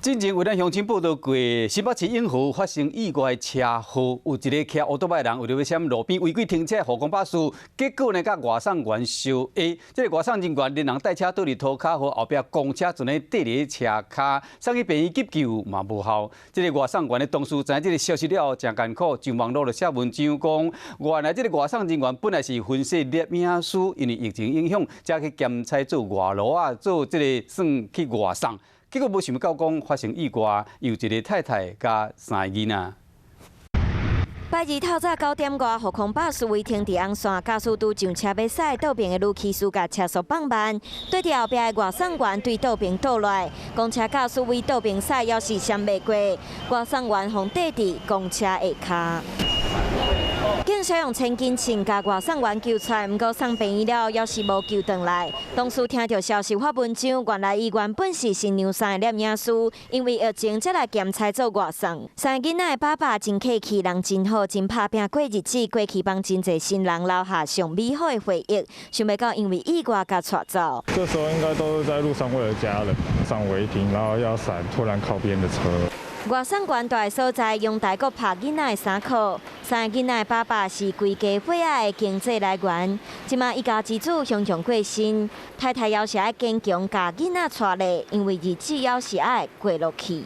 之前為咱鄉親報道過，新北市永和發生意外車禍，有一个騎歐多擺的人為著欲閃路邊違規停車的護工巴士，結果呢，佮外送員相下，這个外送人員連人帶車倒佇塗跤，予後壁公車跄咧綴佇車跤，送去病院急救嘛無效。這个外送員的同事知影這个消息了後，誠艱苦，上網路就寫文章講，原來這个外送人員本來是婚紗攝影師，因為疫情影響，才去兼差做外勞仔，做這个算去外送。結果無想到講發生意外，有一个太太佮三个囡仔。拜二透早9點外，護空巴士違停佇紅線，駕駛拄上車欲駛，倒爿的女騎士共車速放慢，對佇後壁的外送員對倒爿倒來，公車駕駛對倒爿駛，猶是閃袂過，外送員予綴佇公車下跤。警察用千斤秤共外送員救出來，毋過送病院了，猶是無救轉來。同事聽著消息發文章，原來伊原本是新娘衫的攝影師，因為疫情才來兼差做外送。三个囡仔的爸爸真客氣，人真好，真拍拚過日子，過去幫真濟新人留下上美好的回憶。想袂到因為意外共帶走。這時候應該都是在路上為了家人上違停，然後要閃突然靠邊的車。外送員住的所在，陽台閣曬囡仔的衫褲。三个囡仔的爸爸是規家伙仔的經濟來源，這馬一家之主雄雄過身，太太猶是愛堅強共囡仔帶咧，因為日子猶是愛過落去。